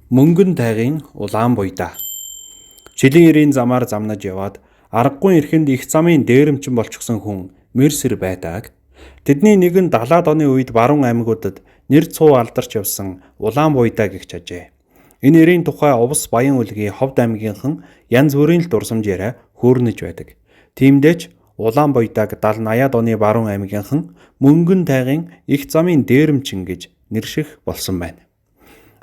Мөнгөн тайгын улаан буйдаа. Жилийн эрийн замаар замнаж яваад аргагүй эрхэнд их замын дээрэмчин болчихсон хүн мэрсэр байдаг. Тэдний нэг нь 70-аад оны үед баруун аймагуудад нэр цуу алдарч явсан улаан буйдаа гэгч ажээ. Энэ эрийн тухай Увс Баян үлгийн Ховд аймгийнхан янз бүрийн л дурсамж яриа хөөрнөж байдаг. Тиймдээ ч улаан буйдааг 70 80-аад оны баруун аймгийнхан мөнгөн тайгын их замын дээрэмчин гэж нэрших болсон байна.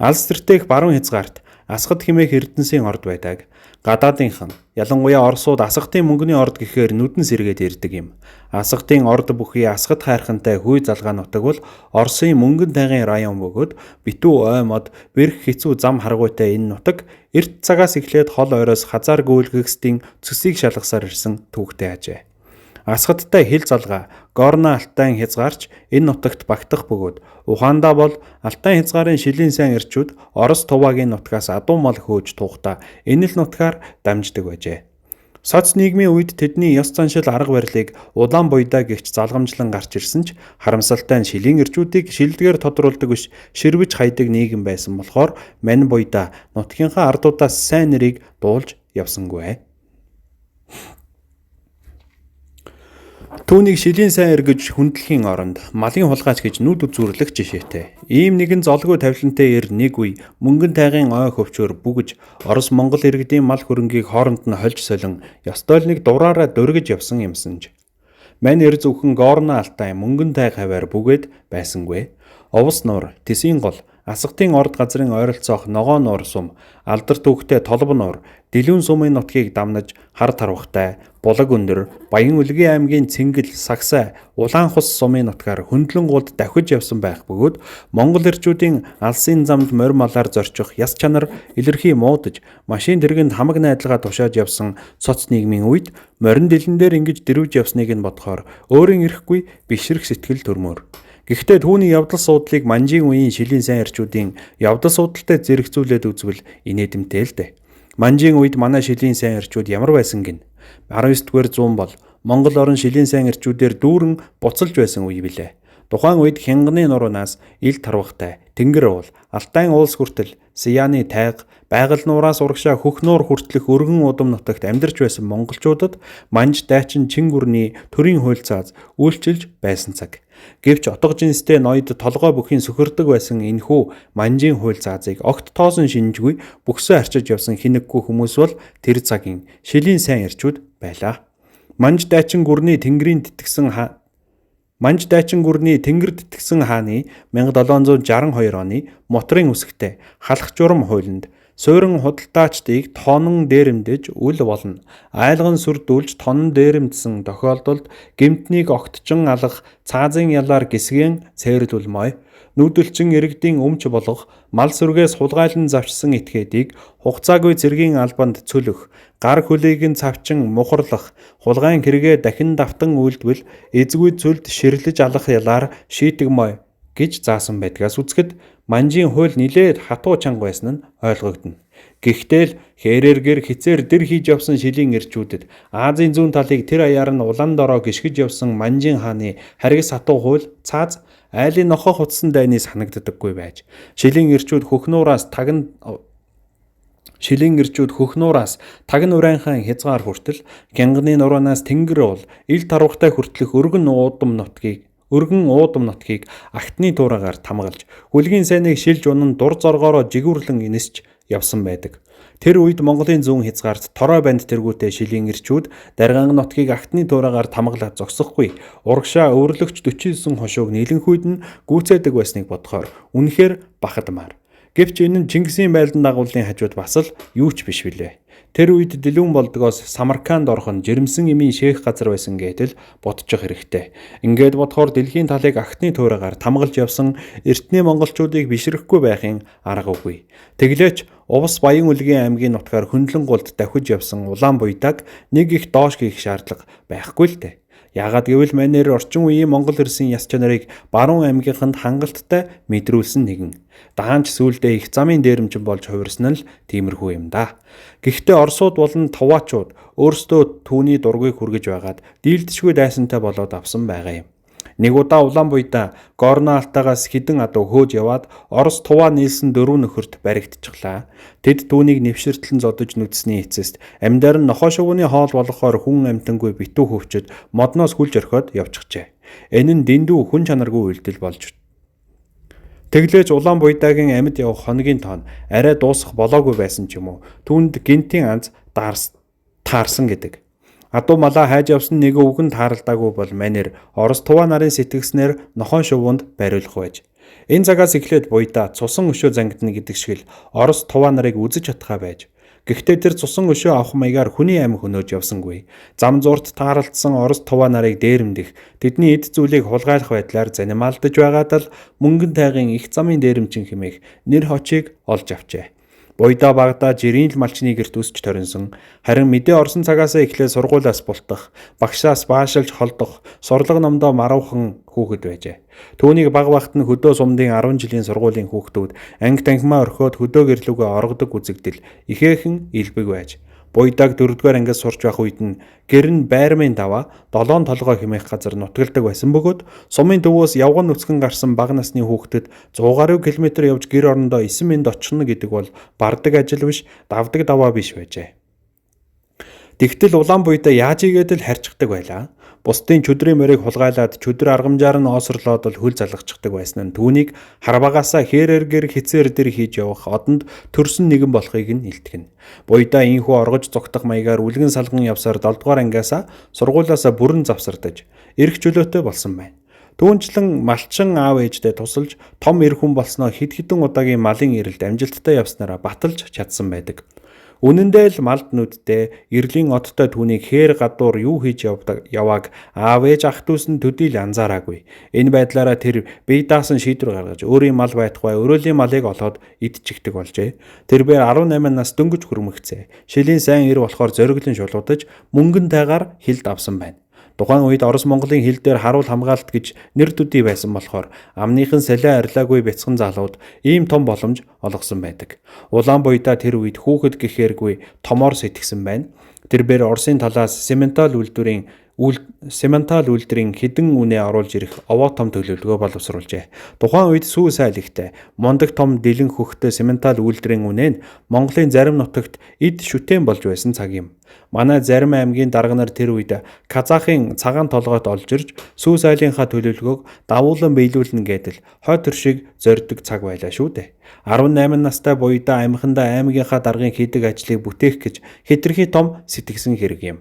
Алс тэртээх баруун хязгаарт Асгад хэмээх Эрдэнэсийн орд байдаг. Гадаадынхан ялангуяа Оросууд Асгатын мөнгөний орд гэхээр нүдэн сэргээд ирдэг юм. Асгатын орд бүхий Асгад хайрхантай хүй залгаа нутаг бол Оросын мөнгөн тайгын район бөгөөд битүү ой мод бэрх хэцүү зам харгуйтай энэ нутаг эрт цагаас эхлээд хол ойроос хазаар гүйлгэгсдийн цөсийг шалгасаар ирсэн түүхтэй ажээ. Асгадтай хил залгаа Горно Алтайн хязгаарч энэ нутагт багтах бөгөөд ухаандаа бол Алтай хязгаарын шилийн сайн эрчүүд Орос Тувагийн нутгаас адуу мал хөөж туухдаа энэ л нутгаар дамждаг байжээ. Соц нийгмийн үед тэдний ёс заншил арга барилыг улаан буйдаа гэгч залгамжлан гарч ирсэн ч харамсалтай нь шилийн эрчүүдийг шилдгээр тодруулдаг биш ширвэж хайдаг нийгэм байсан болохоор мань буйдаа нутгийнхаа ардуудаас сайн нэрийг дуулж явсангүй. Түүнийг шилийн сайн эргэж хүндлэхийн оронд малын хулгайч гэж нүд үзүүрлэх жишээтэй. Ийм нэгэн золгүй тавилантай эр нэг үе мөнгөн тайгын ой хөвчөөр бүгж Орос Монгол иргэдийн мал хөрөнгийг хооронд нь хольж солин ёстой л нэг дураараа дөргиж явсан юмсан ч. Мань эр зөвхөн Горно Алтай мөнгөн тайг хаваар бүгээд байсангүй. Овс нуур, Тэсийн гол, Асгатын орд газрын ойролцоох Ногоон нуур сум, алдар түүхтэй Толбо нуур, Дэлүүн сумын нутгийг дамнаж хар тарвахтай, Булаг өндөр, Баян Үлгийн аймгийн Цэнгэл, Сагсай, Улаан хус сумын нутгаар хөндлөн гулд давхиж явсан байх бөгөөд Монгол эрчүүдийн алсын замд морь малаар зорчих яс чанар илэрхий муудаж, машин тэргэнд хамаг найдалгаа тушааж явсан соц нийгмийн үед морин дэлэн дээр ингэж дэрвж явсныг нь бодохоор өөрийн эрэхгүй бишрэх сэтгэл төрмөр. Гэхдээ түүний явдал суудлыг манжийн үеийн шилийн сайн эрчүүдийн явдал суудалтай зэрэгцүүлээд үзвэл инээдэмтэй л дээ. Манжийн үед манай шилийн сайн эрчүүд ямар байсан гин? 19-р зуун бол Монгол орон шилийн сайн эрчүүдээр дүүрэн буцалж байсан үе билээ. Тухайн үед Хянганы нуруунаас ил тарвахтай, Тэнгэр уул, Алтайн уулс хүртэл Сияны тайга, байгаль нуураас урагшаа хөх нуур хүртэлх өргөн удам нутагт амьдарч байсан монголчуудад манж дайчин Чингүрний төрийн хууль цааз үйлчилж байсан цаг. Гэвч отго жинстэй ноёд толгой бүхийн сөхөрдөг байсан энэхүү манжийн хууль заазыг огт тоосон шинжгүй бөхсөө арчиж явсан хинэггүй хүмүүс бол тэр цагийн шилийн сайн эрчүүд байлаа. Манж дайчин гүрний тэнгэрийн тэтгэсэн Манж дайчин гүрний тэнгэр тэтгэсэн хааны 1762 оны Мотрын үсгтээ халах журам хуулинд суурин худалдаачдыг тонон дээрэмдэж үл болно. Айлган сүрдүүлж тонон дээрэмдсэн тохиолдолд гэмтнийг огтчин алах цаазын ялаар гисгэн цээрлүүлмой. Нүүдэлчин иргэдийн өмч болгох мал сүргээс хулгайлан завчсан этгээдийг хугацаагүй цэргийн албанд цөлөх, гар хөлийг нь цавчин мухарлах, хулгайн хэрэгээ дахин давтан үйлдвэл эзгүй цөлд ширлэж алах ялаар шийтгмой гэж заасан байдгаас үзэхэд манжийн хууль нилээд хатуу чанга байсан нь ойлгогдоно. Гэхдээ л хээрэргэр хицээр дэр хийж явсан шилийн эрчүүдэд Азийн зүүн талыг тэр аяар нь улаан дороо гишгэж явсан манжийн хааны харгас хатуу хууль цааз айлын нохоо хутсан дайны санагддаггүй байж. Шилийн эрчүүд хөхнуураас тагн Шилийн эрчүүд хөхнуураас тагн урайнхаа хязгаар хүртэл Хянганы нураанаас тэнгэр уул ил тарвахтай хүртэлх өргөн уудам нутгийг өргөн уудам нутгийг агтны туураагаар тамгалж хүлгийн сайныг шилж унан дур зоргоороо жигүүрлэн инэсч явсан байдаг. Тэр үед Монголын зүүн хязгаарт торой банд тэргүүтэй шилийн эрчүүд Даргаан нутгийг агтны туураагаар тамгалаад зогсохгүй. Урагшаа өвөрлөгч 49 хошууг нийлэнхүйд нь гүйцээдэг байсныг бодохоор үнэхээр бахадмаар. Гэвч энэ нь Чингисийн байлдан дагуулын хажууд бас л юу ч биш билээ. Тэр үед Дэлүүн болдгоос Самарканд орох нь жирэмсэн эмийн шээх газар байсан гэдэл бодчих хэрэгтэй. Ингээд бодохоор дэлхийн талыг агтны туураагаар тамгалж явсан эртний монголчуудыг бишрэхгүй байхын арга үгүй. Тэглээч Увс Баян Үлгийн аймгийн нутгаар хөндлөн гулд давхиж явсан улаан буйдаг нэг их доош хийх шаардлага байхгүй л дээ. Яагаад гэвэл манер орчин үеийн Монгол ирсэн яс чанарыг баруун аймгийнханд хангалттай мэдрүүлсэн нэгэн. Даанч сүүлдээ их замын дээрэмчин болж хувирсан нь л тиймэрхүү юм да. Гэхдээ Оросууд болон Туваачууд өөрсдөө түүний дургуйг хүргэж байгаад дийлдэшгүй дайсантай болоод авсан байгаа юм. Нэг удаа Улаанбуйда Горно Алтайгаас хэдэн адуу хөөж яваад Орос Туваа нийлсэн дөрвөн нөхөрт баригдчихлаа. Тэд түүнийг нэвширтлэн зодож нүдсэний эцэст амьдаар нь нохой шувууны хоол болгохоор хүн амьтангүй битүү хөвчөд модноос хүлж орхиод явчихжээ. Энэ нь дэндүү хүн чанаргүй үйлдэл болж Тэглээж Улаанбуйдагийн амьд явах хоногийн тоон арай дуусах болоогүй байсан ч юм уу. Түүнд гэнтийн анз таарсан гэдэг. Адуу малаа хайж явсан нэг өвгөн тааралдаагүй бол манер Орос Туваа нарын сэтгснээр нохойн шувуунд бариулах байж. Энэ цагаас эхлээд Буйда цусан өшөө зангидна гэдэг шиг л Орос Туваа нарыг үзэж чадхаа байж. Гэхдээ тэр цусан өшөө авах маягаар хүний амь хөнөөж явсангүй. Зам зуурт тааралдсан Орос Туваа нарыг дээрэмдэх, тэдний эд зүйлийг хулгайлах байдлаар занималдаж байгаад л мөнгөн тайгын их замын дээрэмчин хэмээх нэр хочийг олж авчээ. Буйда багадаа жирийн л малчны гэрт өсч торинсон. Харин мэдээ орсон цагаасаа эхлээд сургуулиас бултах, багшаас баашилж холдох, сурлага номдоо маруухан хүүхэд байжээ. Түүнийг бага багт нь хөдөө сумдын 10 жилийн сургуулийн хүүхдүүд анги танхимаа орхиод хөдөө гэрлүүгээ оргодог үзэгдэл ихээхэн илбэг байж. Буйдаг 4-р ангид сурч байх үед нь гэр нь байрмын даваа долоон толгой хэмээх газар нутагладаг байсан бөгөөд сумын төвөөс явган нүцгэн гарсан бага насны хүүхдэд 100 гаруй километр явж гэр орондоо 9 минут очихно гэдэг бол бардаг ажил биш, давдаг даваа биш байжээ. Тэгтэл Улаанбуйда яаж ийгээд л харьцдаг байлаа. Бусдын чөдрийн морийг хулгайлаад чөдөр аргамжаар нь оосрлоод л хөл залгачдаг байсан нь түүнийг харвагаасаа хээрэр гэр хицээр дэр хийж явах одонд төрсөн нэгэн болохыг нь илтгэнэ. Буйдаа ийхүү оргож зугтах маягаар үлгэн салган явсаар 7 дугаар ангиасаа сургуулиасаа бүрэн завсардаж эрх чөлөөтэй болсон байна. Түүнчлэн малчин аав ээждээ тусалж том эр хүн болсноо хэд хэдэн удаагийн малын эрэлд амжилттай явснараа баталж чадсан байдаг. Үнэн дээр л малд нүдтэй эрлийн одтой түүнийг хээр гадуур юу хийж явдаг явааг аав ээж ах дүүс нь төдий л анзаараагүй. Энэ байдлаараа тэр бие даасан шийдвэр гаргаж өөрийн мал байтугай өрөөлийн малыг олоод идчихдэг болжээ. Тэр бээр 18 нас дөнгөж хүрмэгцээ. Шилийн сайн эр болохоор зориглон шулуудаж мөнгөн тайгаар хилд авсан байна. Тухайн үед Орос Монголын хил дээр харуул хамгаалт гэж нэр төдий байсан болохоор амныхан салиа арилаагүй бяцхан залууд ийм том боломж олгосон байдаг. Улаанбуйда тэр үед хүүхэд гэхээргүй томоор сэтгсэн байна. Тэр бээр Оросын талаас сементал үйлдвэрийн хэдэн үнэ оруулж ирэх овоо том төлөвлөгөө боловсруулжээ. Тухайн үед сүү сайл ихтэй мундаг том дэлэн хөхтэй сементал үйлдвэрийн үнэ нь Монголын зарим нутагт эд шүтэн болж байсан цаг юм. Манай зарим аймгийн дарга нар тэр үед Казахын цагаан толгойт олж ирж сүү сайлынхаа төлөвлөгөөг давуулан биелүүлнэ гэдэл хой төршийг зорддог цаг байлаа шүү дээ. 18 настай буйдаа аймхандаа аймгийнхаа даргын хийдэг ажлыг бүтээх гэж хэтэрхий том сэтгсэн хэрэг юм.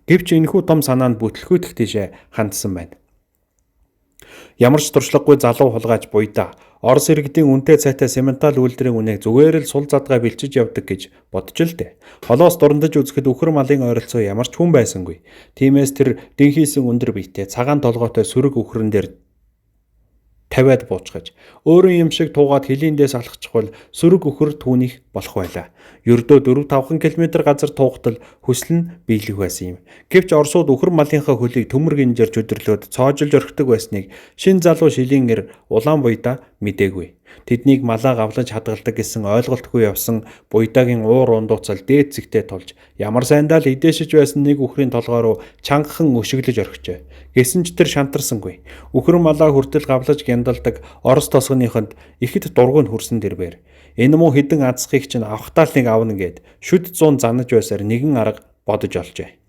Гэвч энэхүү том санаа нь бүтлгүүтэх тийшээ хандсан байна. Ямар ч туршлагагүй залуу хулгайч Буйда Орос иргэдийн үнэтэй цайтай сементал үйлдвэрийн үнээг зүгээр л сул задгай бэлчиж явдаг гэж бодож л дээ. Холоос дурандаж үзэхэд үхэр малын ойролцоо ямар ч хүн байсангүй. Тиймээс тэр дэнхийсэн өндөр биетэй цагаан толгойтой сөрөг үхрэн дээр тавиад буучгаж өөрийн юм шиг туугаад хөлийн дээс алхчихвал сөрөг үхэр түүнийх болох байлаа. Ердөө 4-5 км газар туухтал хүсэл нь биелэх байсан юм. Гэвч Оросууд үхэр малынхаа хөлийг төмөр гинжээр чөдөрлөөд цоожлж орхидог байсныг шин залуу шилийн эр Улаанбуйда мдээгүй. Тэднийг малаа гавлаж хадгалдаг гэсэн ойлголтгүй явсан Буйдагийн уур ундууцал дээд зэгтээ тулж ямар сайндаа л идээшиж байсан нэг үхрийн толгой руу чангахан өшиглөж орхижээ. Гэсэн ч тэр шантарсангүй. Үхэр малаа хүртэл гавлаж гяндалдаг Орос тосгоныхонд ихэд дургуун хүрсэн дэрбэр. Энэ муу хідэн азхыг чинь авахтаа л нэг авна гэд шүд зун занаж байсаар нэгэн арга бодож олжээ.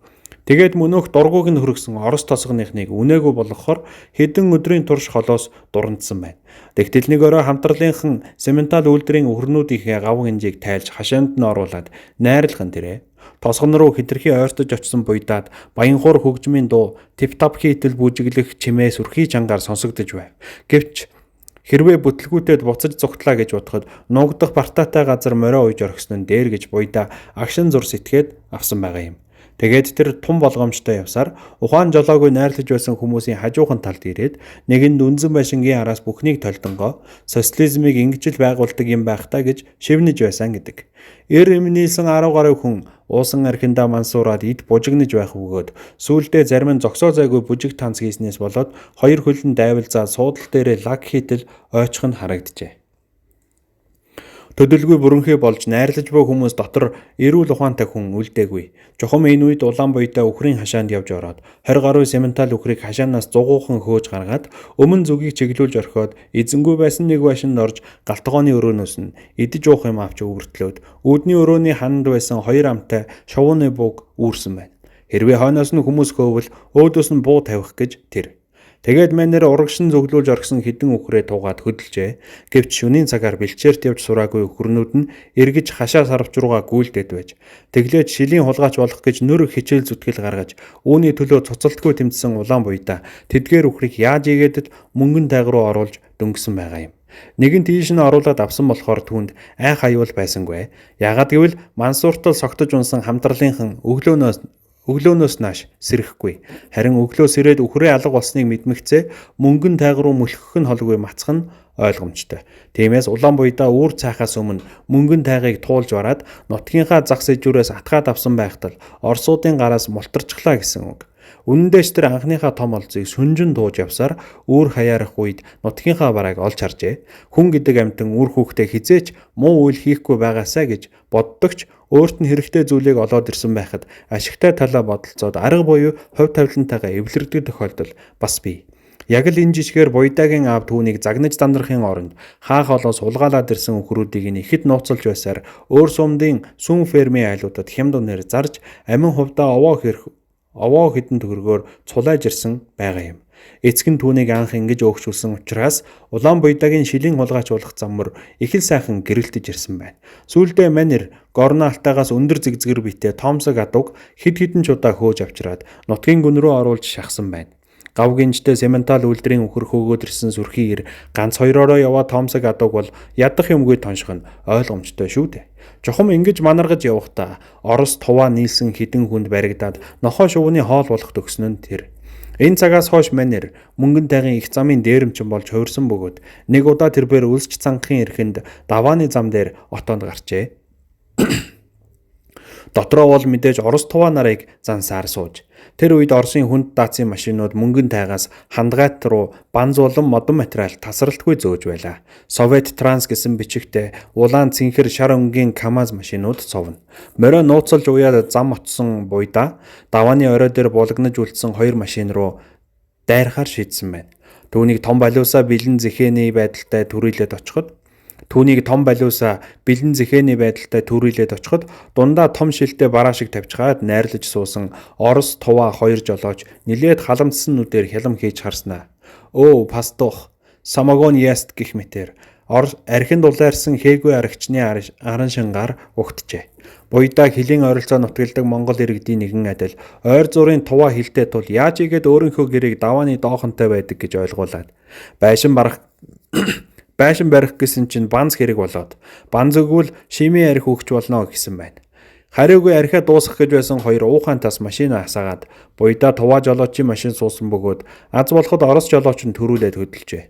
Тэгээд мөнөөх дургуг нь хөргсөн Орос тосгоныхныг үнээгүй болгохоор хэдэн өдрийн турш холоос дурандсан байна. Тэгтэл нэг өрөө хамтралынхан сементал үйлдвэрийн өхөрнүүдийнхээ гаван хинжийг тайлж хашаанд нь оруулаад найрлах нь тэрэ. Тосгон руу хэтэрхий ойртож очсон буйдаад Баянхуур хөгжмийн дуу тип тап хийтэл бүжиглэх чимээ сүрхий чангаар сонсогдож байв. Гэвч хэрвээ бүтлгүүтэд буцаж зугтлаа гэж бодоход нуугдах бартаатай газар морио уйж орхисон нь дээр гэж Буйда агшин зур сэтгээд авсан байгаа юм. Тэгээд тэр тум болгоомжтой явсаар ухаан жолоогүй найрлаж байсан хүмүүсийн хажуухан талд ирээд нэгэнд үнзэн байшингийн араас бүхнийг толдонгоо социализмыг ингэж л байгуулдаг юм байх та гэж шивнэж байсан гэдэг. Эр эмнэлсэн 10 гаруй хүн уусан архиндаа мансуураад эд бужигнаж байх бөгөөд сүүлдээ зарим нь зогсоо зайгүй бүжиг танц хийснээс болоод хоёр хөлн дайвалзаа суудал дээрээ лаг хийтэл ойчих нь харагджээ. Төдөлгүй бүрэнхий болж найрлаж буй хүмүүс дотор эрүүл ухаантай хүн үлдээгүй. Чухам энэ үед улаан буйдаа үхрийн хашаанд явж ороод 20 гаруй симентал үхрийг хашаанаас зугуухан хөөж гаргаад өмнө зүгийг чиглүүлж орхиод эзэнгүй байсан нэг байшинд орж галтгооны өрөөнөөс нь идэж уух юм авч өвөртлөөд үүдний өрөөний хананд байсан хоёр амтай шувууны бууг үүрсэн байна. Хэрвээ хойноос нь хүмүүс хөөвэл өөдөөс нь буу тавих гэж тэр. Тэгээд манер урагшин зөвлүүлж орхисон хэдэн үхрээ туугаад хөдөлжээ. Гэвч шөнийн цагаар бэлчээрт явж сураагүй үхрнүүд нь эргэж хашаа сарвч руугаа гүйлдээд байж. Тэглээд шилийн хулгайч болох гэж нөр хичээл зүтгэл гаргаж үүний төлөө цуцалтгүй тэмцсэн улаан буйдаа тэдгээр үхрийг яаж ийгээд л мөнгөн тайг руу оруулж дөнгөсөн байгаа юм. Нэгэн тийш нь оруулаад авсан болохоор түүнд айх аюул байсангүй. Яагаад гэвэл Мансууртал согтож унсан хамтралынхан өглөөнөөс нааш сэрэхгүй. Харин өглөө сэрээд үхрээ алга болсныг мэдмэгцээ мөнгөн тайг руу мөлхөх нь холгүй мацх нь ойлгомжтой. Тиймээс улаан буйдаа үүр цаахаас өмнө мөнгөн тайгийг туулж бараад нутгийнхаа зах сэжүүрээс атгаад авсан байхтал Оросуудын гараас мултарчглаа гэсэн үг. Үнэн дээр ч тэр анхныхаа том олзыг сүнжин тууж явсаар үүр хаяарах үед нутгийнхаа барааг олж харжээ. Хүн гэдэг амьтан үр хүүхдээ хизээч муу үйл хийхгүй байгаасай гэж боддогч өөрт нь хэрэгтэй зүйлийг олоод ирсэн байхад ашигтай талаа бодолцоод арга буюу хувь тавилантайгаа эвлэрдэг тохиолдол бас бий. Яг л энэ жишгээр Буйдагийн аав түүнийг загнаж дандрахын оронд хаа холоос хулгайлаад ирсэн үхрүүдийг нь ихэд нууцлж байсаар өөр сумдын сүм фермийн айлуудад хямд үнээр зарж амин хувьдаа овоо хэдэн төгрөгөөр цулайж ирсэн байгаа юм. Эцэг нь түүнийг анх ингэж өөгчүүлсэн учраас улаан буйдагийн шилийн хулгайч болох зам мөр их л сайхан гэрэлтэж ирсэн байна. Сүүлдээ манер Горно Алтайгаас өндөр зэгзгэр биетэй Томсог адууг хэд хэдэн ч удаа хөөж авчираад нутгийн гүн рүү оруулж шахсан байна. Гав гинжтэй сементал үйлдвэрийн үхэр хөөгөөд ирсэн сүрхий эр ганц хоёроороо яваа Томсог адууг бол ядах юмгүй тонших нь ойлгомжтой шүү дээ. Чухам ингэж манаргаж явахдаа Орос туваа нийлсэн хэдэн хүнд баригдаад нохой шувууны хоол болох төгсөн нь тэр. Энэ цагаас хойш манер мөнгөн тайгын их замын дээрэмчин болж хувирсан бөгөөд нэг удаа тэрбээр өлсч цангахын эрхэнд давааны зам дээр отоонд гарчээ. Дотроо бол мэдээж Орос туваа нарыг зансаар сууж. Тэр үед Оросын хүнд даацын машинууд мөнгөн тайгаас хандгайт руу банз болон модон материал тасралтгүй зөөж байлаа. Совет Транс гэсэн бичигтэй улаан цэнхэр шар өнгийн КАМАЗ машинууд цовно. Морио нууцалж уяад зам отсон буйдаа давааны орой дээр булагнаж үлдсэн хоёр машин руу дайрахаар шийдсэн байна. Түүнийг том балиусаа бэлэн зэхээний байдалтай түрээлээд очиход Түүнийг том балиусаа бэлэн зэхээний байдалтай түрээлээд очиход дундаа том шилтэй бараа шиг тавьчихаад найрлаж суусан Орос туваа хоёр жолооч нилээд халамцсан нүдээр хялам хийж харснаа. Өө пастух самогон яст гэх мэтэр архинд улайрсан хээгүй арагчны аран шингаар угтжээ. Буйдаа хөлийн ойролцоо нутагладаг Монгол иргэдийн нэгэн адил ойр зургийн туваа хилтэй тул яаж игээд өөрийнхөө гэрийг давааны доохонтой байдаг гэж ойлгуулад байшин барах байшин барих гэсэн чинь банз хэрэг болоод банз өгвөл шимийн архи өгч болно гэсэн байна. Хариугүй архиа дуусгах гэж байсан хоёр уухайн тас машина асаагаад буйдаа туваа жолоочийн машин суусан бөгөөд аз болоход Орос жолооч нь төрүүлээд хөдөлжээ.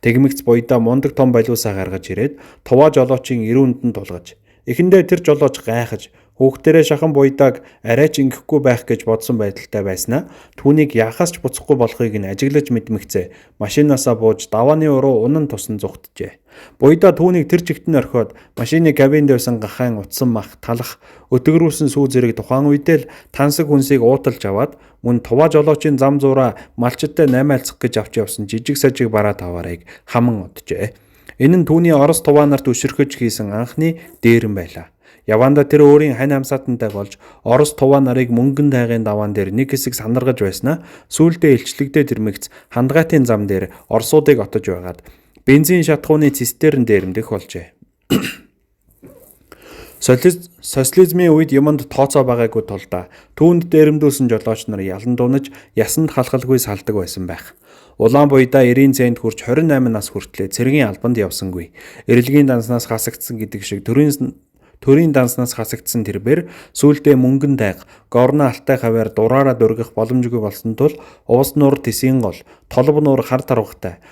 Тэгмэгц буйдаа мундаг том балиусаа гаргаж ирээд туваа жолоочийн эрүүнд нь тулгаж эхэндээ тэр жолооч гайхаж хүүхдэрээ шахан буйдааг арай ч ингэхгүй байх гэж бодсон байдалтай байснаа түүнийг яахаас ч буцахгүй болохыг нь ажиглаж мэдмэгцээ машинаасаа бууж давааны уруу унан тусан зүгтжээ. Буйдаа түүнийг тэр чигт нь орхиод машины кабинд байсан гахаан утсан мах талах өтгөрүүлсэн сүү зэрэг тухайн үедээ л тансаг хүнсийг ууталж аваад мөн туваа жолоочийн зам зуураа малчтай наймаалцах гэж авч явсан жижиг сажиг бараа таваарыг хаман уджээ. Энэ нь түүний Орос туваа нарт өшөрхөж хийсэн анхны дээрэм байлаа. Явандаа тэр өөрийн хань хамсаатантай болж Орос туваа нарыг мөнгөн тайгын даваан дээр нэг хэсэг сандаргаж байснаа сүүлдээ илчлэгдээ тэрмэгц хандгайтын зам дээр Оросуудыг отож байгаад бензин шатхууны цистерн дээрэмдэх болжээ. Социализмын үед юманд тооцоо байгаагүй тулдаа түүнд дээрэмдүүлсэн жолооч нар ялан дунаж ясанд халахалгүй салдаг байсан байх. Улаан буйдаа 90 цент хүрч 28 нас хүртлээ цэргийн албанд явсангүй. Эрэлгийн данснаас хасагдсан гэдэг шиг төрийн данснаас хасагдсан тэрбээр сүүлдээ мөнгөн тайг Горно Алтай хавиар дураараа дөргөх боломжгүй болсон тул Увс нуур Тэсийн гол, Толб нуур хар тарвгатай,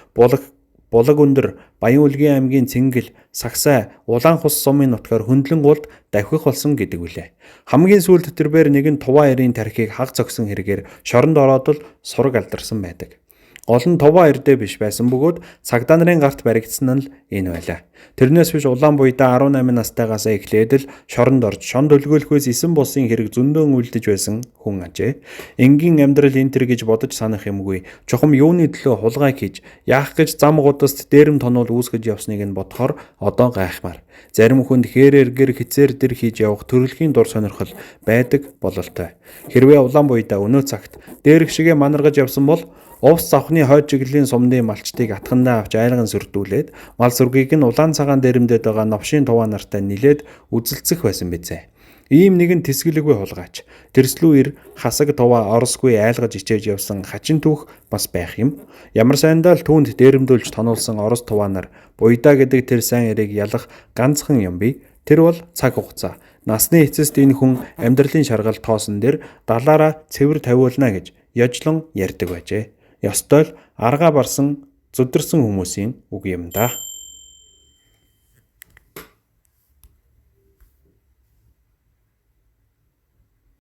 Булаг өндөр, Баян-Үлгийн аймгийн Цэнгэл, Сагсай, Улаан хус сумын нутгаар хөндлөн гулд давхих болсон гэдэг үлээ. Хамгийн сүүлд тэрбээр нэгэн туваа эрийн тархийг хаг цогсон хэрэгээр шоронд ороод л сураг алдарсан байдаг. Гол нь туваа эрдээ биш байсан бөгөөд цагдаа нарын гарт баригдсан нь л энэ байлаа. Тэрнээс биш улаан буйдаа 18 настайгаас эхлээд л шоронд орж шонд өлгөөлөхөөс эсэн булсын хэрэг зөндөөн үлдэж байсан хүн ажээ. Энгийн амьдрал энэ төр гэж бодож санах юмгүй. Чухам юуны төлөө хулгай хийж, яах гэж зам гудаст дээрэм тонуул үүсгэж явсныг нь бодохоор одоо гайхмаар. Зарим хүнд хээрээр гэр хизээр дэр хийж явах төрөлхийн дур сонирхол байдаг бололтой. Хэрвээ улаан буйдаа өнөө цагт дээрх шигээ манаргаж явсан бол увс завхны хойд чиглэлийн сумдын малчдыг атхандаа авч айлган сүрдүүлээд мал сүргийг нь улаан цагаан дээрэмдээд байгаа новшийн туваа нартай нилээд үзэлцэх байсан бизээ. Ийм нэгэн тэсгэлгүй хулгайч. Тэрслүү ир хасаг туваа оросгүй айлгаж ичээж явсан хачин түүх бас байх юм. Ямар сайндаа л түүнд дээрэмдүүлж тоноолсон орос туваа нар буйдаа гэдэг тэр сайн эрийг ялах ганцхан юм бий. Тэр бол цаг хугацаа. Насны эцэст энэ хүн амьдралын шаргал тоосон дээр далаараа цэвэр тавиулна гэж яжлон ярьдаг байжээ. Ёстой л аргаа барсан зүдэрсэн хүмүүсийн үг юм да.